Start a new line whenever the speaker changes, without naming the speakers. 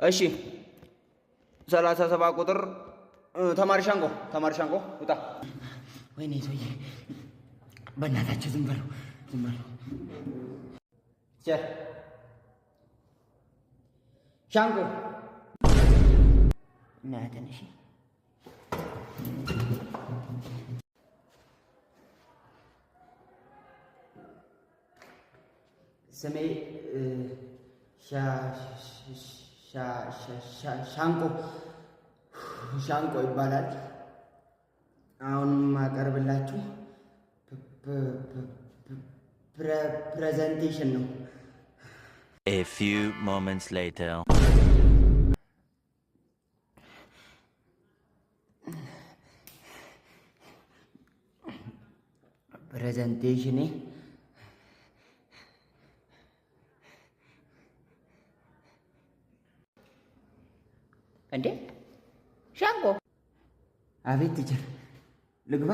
እሺ፣ 37 ቁጥር ተማሪ ሻንቆ፣ ተማሪ ሻንቆ ውጣ።
ወይኔ ሰውዬ፣ በእናታችሁ ዝም በሉ፣ ዝም በሉ።
Teacher ሻንቆ።
እናያለን። እሺ። ስሜ ሻንቆ ሻንቆ ይባላል። አሁን የማቀርብላችሁ presentation ነው።
A few moments later.
Presentation ኔ
እንዴ ሻንቆ።
አቤት teacher፣ ልግባ?